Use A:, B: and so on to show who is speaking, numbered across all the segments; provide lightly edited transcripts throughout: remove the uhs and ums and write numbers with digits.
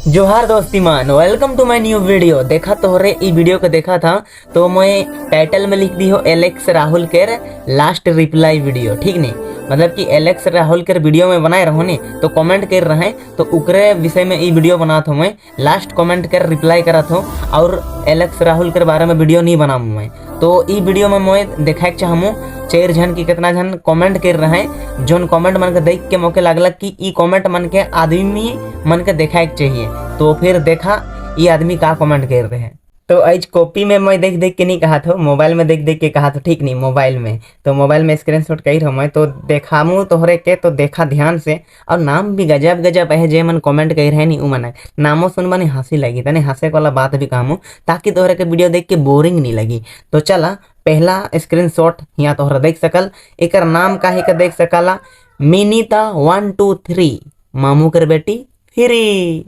A: जोहार दोस्ती मान, welcome to my new video। देखा तोहरे ई वीडियो के देखा था तो मैं टाइटल में लिख दी हो एलेक्स राहुल के लास्ट रिप्लाई वीडियो, ठीक नहीं? मतलब कि एलेक्स राहुल के वीडियो में बनाए रहो नहीं तो कमेंट कर रहे तो उकरे विषय में ई वीडियो बनात हूँ मैं। लास्ट कमेंट कर रिप्लाई करत हूँ और एलेक्स राहुल के बारे में वीडियो नहीं बनाऊँ मैं। तो ई वीडियो में मैं देखाए के चाहूँ चार जन की कितना जन कमेंट कर रहे हैं, जोन कमेंट मन के देख के मौके लागल कि ई कमेंट मन के आदमी मन के देखाए के चाहिए। तो फिर देखा ये आदमी का कमेंट कर रहे हैं। तो आज कॉपी में मैं देख देख के नहीं कहा था, मोबाइल में देख देख के कहा था, ठीक नहीं? मोबाइल में तो मोबाइल में स्क्रीनशॉट कही रहा मैं तो देखामू तोहरे के, तो देखा ध्यान से। और नाम भी गजब गजब है जे मन कमेंट कर रहे नहीं, उ मन नामो सुन बनी हंसी लगी, तने हंसे वाला बात भी कहमू ताकि तोहरे के वीडियो देख के बोरिंग नहीं लगी। तो चला पहला स्क्रीनशॉट यहाँ तोहरा देख सकल, एकर नाम काहे के देख सकला, मिनीता 1 2 3 मामू कर बेटी फ्री।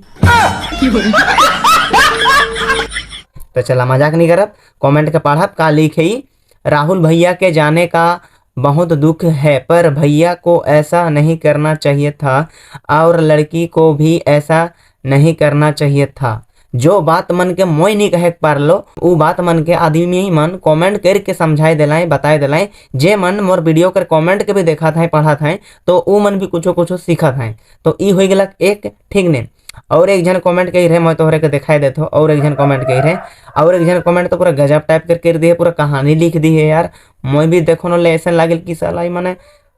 A: तो चला मजाक नहीं करब, कमेंट के पढ़ब का लिखे, राहुल भैया के जाने का बहुत दुख है, पर भैया को ऐसा नहीं करना चाहिए था और लड़की को भी ऐसा नहीं करना चाहिए था। जो बात मन के मोई नहीं कहे पारलो उ बात मन के आदमी मन कमेंट करके समझाए दिलाए, बताए दिलाए। जे मन मोर वीडियो कर कमेंट के भी देखा था पढ़ा था तो उ मन भी कुछो कुछो सीखा था। तो ई हो गया एक, ठीक ने? और एक जन कमेंट कही रहे, मैं तोहरे के दिखाई देता हूँ। और एक जन कमेंट कही रहे, और एक जन कमेंट तो पूरा गजब टाइप कर कर दिए, पूरा कहानी लिख दी है यार। मैं भी देखो न ले ऐसा लागल कि साला मैंने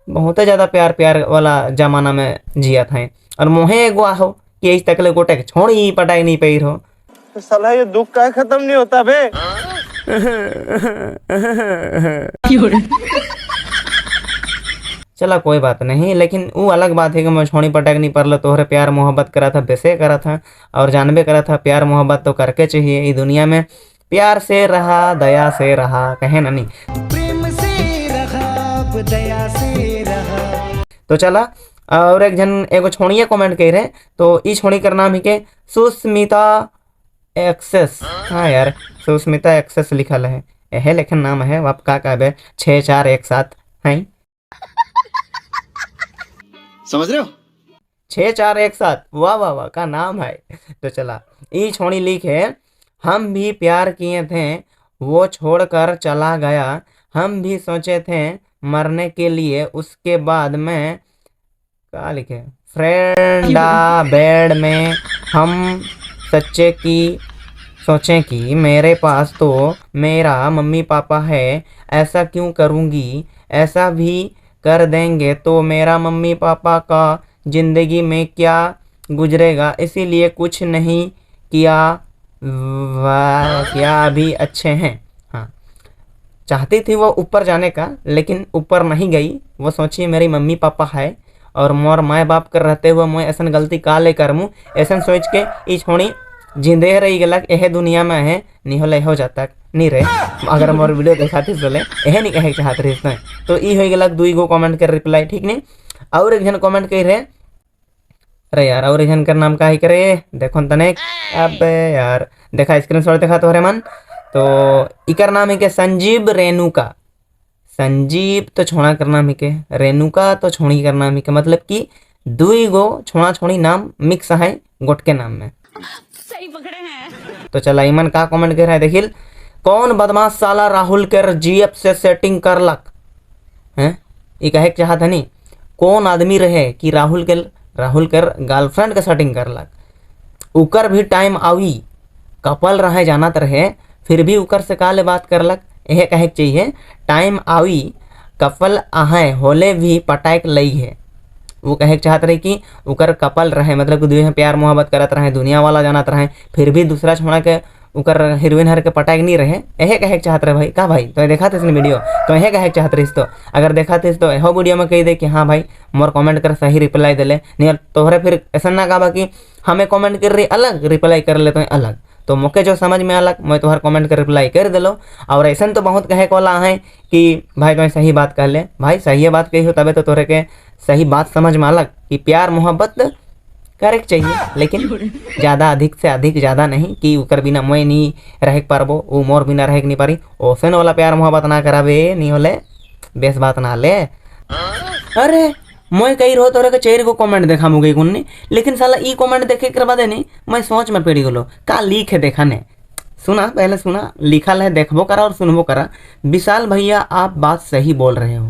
A: बहुत ज़्यादा प्यार प्यार वाला जमाना में जिया था और मोहे एगो आहो कि इस तक ले गोटे के छोड़ी पटाई नहीं पई रहो।
B: तो साला ये दुख का खत्म नहीं होता बे।
A: चला कोई बात नहीं, लेकिन वो अलग बात है कि मैं छोड़ी पटक नहीं पड़ल, तोहरे प्यार मोहब्बत करा था, वैसे करा था और जानबे करा था, प्यार मोहब्बत तो करके चाहिए। इस दुनिया में प्यार से रहा दया से रहा कहे ना नहीं,
C: प्रेम से रहा दया से रहा।
A: तो चला और एक जन एगो छोड़िए कमेंट कर रहे, तो ई छोड़ी कर नाम ही के सुस्मिता एक्सेस। हाँ यार सुस्मिता एक्सेस लिखल है, यह लेखन नाम है, आप का कहबे 6 4 1 7 है,
D: समझ रहे हो?
A: 6 4 1 7, वाह वाह वाह का नाम है। तो चला ई छोड़ी लिखे, हम भी प्यार किए थे वो छोड़कर चला गया, हम भी सोचे थे मरने के लिए, उसके बाद में क्या लिखे फ्रेंडा बेड में हम सच्चे की सोचें कि मेरे पास तो मेरा मम्मी पापा है, ऐसा क्यों करूँगी, ऐसा भी कर देंगे तो मेरा मम्मी पापा का ज़िंदगी में क्या गुजरेगा, इसीलिए कुछ नहीं किया, क्या अभी अच्छे हैं। हाँ चाहती थी वो ऊपर जाने का लेकिन ऊपर नहीं गई, वो सोची मेरी मम्मी पापा है और मोर माए बाप कर रहते हुए मैं ऐसा गलती का ले करमू, ऐसा सोच के ई छोड़ी जिंदे रही गलक यह दुनिया में है नहीं होले हो जाता नहीं रहे। अगर मोर वीडियो देखा थी बोले यह नहीं कहे चाहत रही इसमें। तो ई हो गलक दुई गो कमेंट कर रिप्लाई, ठीक नहीं? और एक जन कमेंट कही रहे, अरे यार और एक जन कर नाम का ही करे देखो तने, अबे यार देखा स्क्रीनशॉट देखा तो मन। तो इकर नाम है के संजीव रेणुका, संजीव तो छोड़ा करना नाम है के, रेणुका तो छोड़ी करना नाम है के, मतलब कि दुई गो छोड़ा छोड़ी नाम मिक्स है गोट के नाम में।
E: सही पकड़े हैं।
A: तो चला इमन का कमेंट कर रहा है देखिल, कौन बदमाश साला राहुल कर जीएफ से सेटिंग कर लक हैं, ये कहे चाहत है नहीं कौन आदमी रहे कि राहुल कर गर्लफ्रेंड के सेटिंग कर लक, उकर भी टाइम आई कपल रहे जानत रहे फिर भी उकर से काले बात कर लक, यह कहे चाहिए टाइम आई कपल आहे होले भी पटाइक लई है। वो कहे चाहत रहे कि उकर कपल रहे, मतलब कि दुनिया प्यार मोहब्बत करत रहे, दुनिया वाला जानत रहे, फिर भी दूसरा छोड़ा के उकर हीरोइन हर के पटाइक नहीं रहे, यह कहे चाहत रहे भाई। का भाई तो देखा थे इसने वीडियो तो यह कहे चाहत रही, तो अगर देखा थे तो यह वीडियो में कही दे कि हाँ भाई मोर कमेंट कर सही रिप्लाई दिले, नहीं तोहरे फिर ऐसा ना कहा कि हमें कमेंट कर रही अलग रिप्लाई कर ले तो अलग। तो मोके जो समझ में अलग मैं तुम्हारे कमेंट कर रिप्लाई कर दिलो। और ऐसा तो बहुत कहे वाला है कि भाई तुम्हें सही बात कह ले, भाई सही बात कही हो तबे तो तोहरे के सही बात समझ में अलग कि प्यार मोहब्बत करे चाहिए, लेकिन ज़्यादा अधिक से अधिक ज़्यादा नहीं कि उकर बिना मैं नहीं रह पारबो, वो मोर बिना रह नहीं पारी, ओसन वाला प्यार मोहब्बत ना कराबे नहीं होले बेस बात ना ले। अरे मैं कही रहो तोरे के चार गो कमेंट देखा मुगे कुन्नी, लेकिन साला ई कमेंट देखे के बाद नहीं मैं सोच में पड़ी गलो, का लिख है देखा ने। सुना पहले, सुना लिखल है, देखबो करा और सुनबो करा। विशाल भैया आप बात सही बोल रहे हो।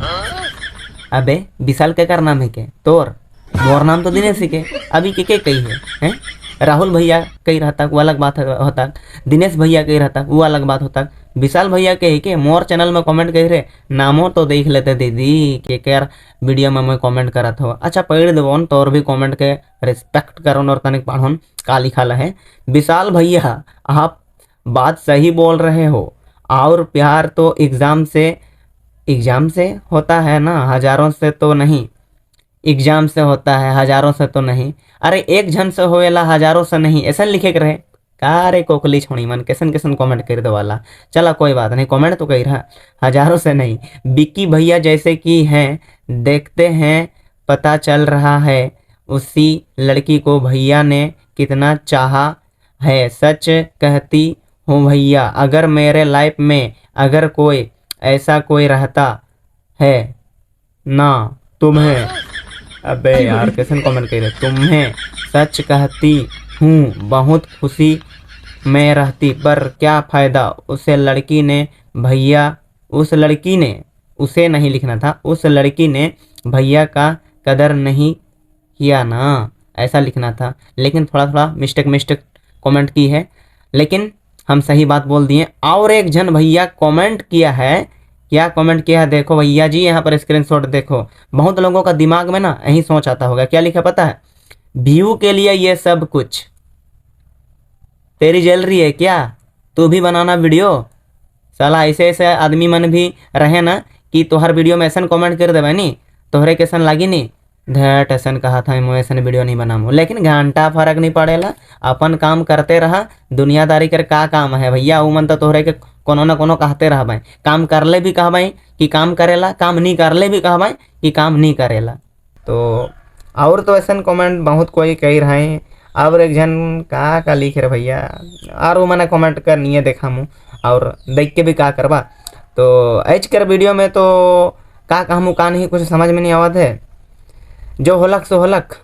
A: अबे विशाल के कर नाम है के तोर? मोर नाम तो दिनेश ही के। अभी के कही है हैं? राहुल भैया कही रहता वो अलग बात होता, दिनेश भैया कही रहता वो अलग बात होता, विशाल भैया कही के मोर चैनल में कमेंट कही रहे, नामो तो देख लेते दीदी के कर वीडियो में मैं कमेंट करत हो। अच्छा पढ़ देबोन तोर भी कमेंट के रिस्पेक्ट करोन और तनिक पढ़ोन का लिखा है। विशाल भैया आप बात सही बोल रहे हो, और प्यार तो एग्जाम से होता है ना, हजारों से तो नहीं। एग्जाम से होता है हजारों से तो नहीं। अरे एक जन से होएला हजारों से नहीं, ऐसा लिखे के रहे। का रे कोकली छोड़ी मन कैसन कैसन कमेंट कर दो वाला। चला कोई बात नहीं, कमेंट तो कही रहा, हजारों से नहीं। बिक्की भैया जैसे कि हैं, देखते हैं पता चल रहा है उसी लड़की को भैया ने कितना चाहा है। सच कहती हूँ भैया, अगर मेरे लाइफ में अगर कोई ऐसा कोई रहता है ना तुम्हें, अबे यार कैसे कमेंट कर रहे, तुम्हें सच कहती हूँ बहुत खुशी में रहती, पर क्या फ़ायदा उसे लड़की ने भैया, उस लड़की ने, उसे नहीं लिखना था, उस लड़की ने भैया का कदर नहीं किया ना, ऐसा लिखना था। लेकिन थोड़ा थोड़ा मिस्टेक मिस्टेक कमेंट की है, लेकिन हम सही बात बोल दिए। और एक जन भैया कमेंट किया है, क्या कमेंट किया है देखो भैया जी, यहाँ पर स्क्रीनशॉट देखो। बहुत लोगों का दिमाग में ना यही सोच आता होगा, क्या लिखा पता है? व्यू के लिए ये सब कुछ। तेरी जल रही है क्या? तू भी बनाना वीडियो साला। ऐसे ऐसे आदमी मन भी रहे ना कि तोहर वीडियो में ऐसा कमेंट कर देवे नी, तोहरे कैसन लागी नी, धट ऐसन कहा था मैं ऐसन वीडियो नहीं बनामू। लेकिन घंटा फर्क नहीं पड़ेला, अपन काम करते रहा। दुनियादारी कर का काम है भैया, उ मन तो तोहरे के कोनो ना कोनो कहते रहबे। काम करले भी कहबे कि काम करेला, काम नहीं करले भी कहबे कि काम नहीं करेला। तो और तो ऐसा कमेंट बहुत कोई कही रहे हैं। और एक जन का का लिख रहे भैया, और वो मैंने कमेंट कर नहीं देखा मुँह और देख के भी का करबा। तो आज कर वीडियो में तो का कहूँ का नहीं कुछ समझ में नहीं आवत है, जो होलक सो होलक।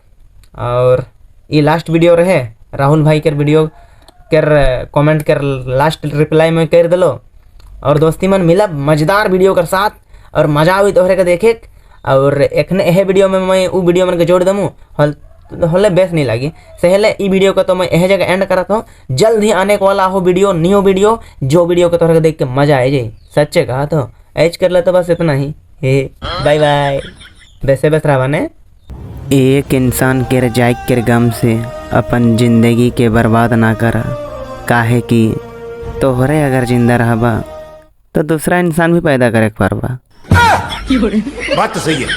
A: और ये लास्ट वीडियो रहे राहुल भाई कर वीडियो कर कमेंट कर लास्ट रिप्लाई में कर दिलो। और दोस्ती मन मिला मज़ेदार वीडियो कर साथ, और मज़ा आई तोहरे के देखे। और एखने एहे वीडियो में मैं उ वीडियो मन के जोड़ दमू हल होले बेस नहीं लगी सहले ई वीडियो को तो मैं यह जगह एंड करता हूँ। जल्द ही आने वाला हो वीडियो, न्यू वीडियो, जो वीडियो को तोहरे के देख के मज़ा आए जाए। सच्चे कहा तो एज कर ले तो बस इतना ही। हे बाय बाय, वैसे बस रहा ने। एक इंसान के जाय के गम से अपन जिंदगी के बर्बाद ना करा, काहे कि तोहरे अगर जिंदा रहबा तो दूसरा इंसान भी पैदा करे पारबा।
D: बात तो सही है।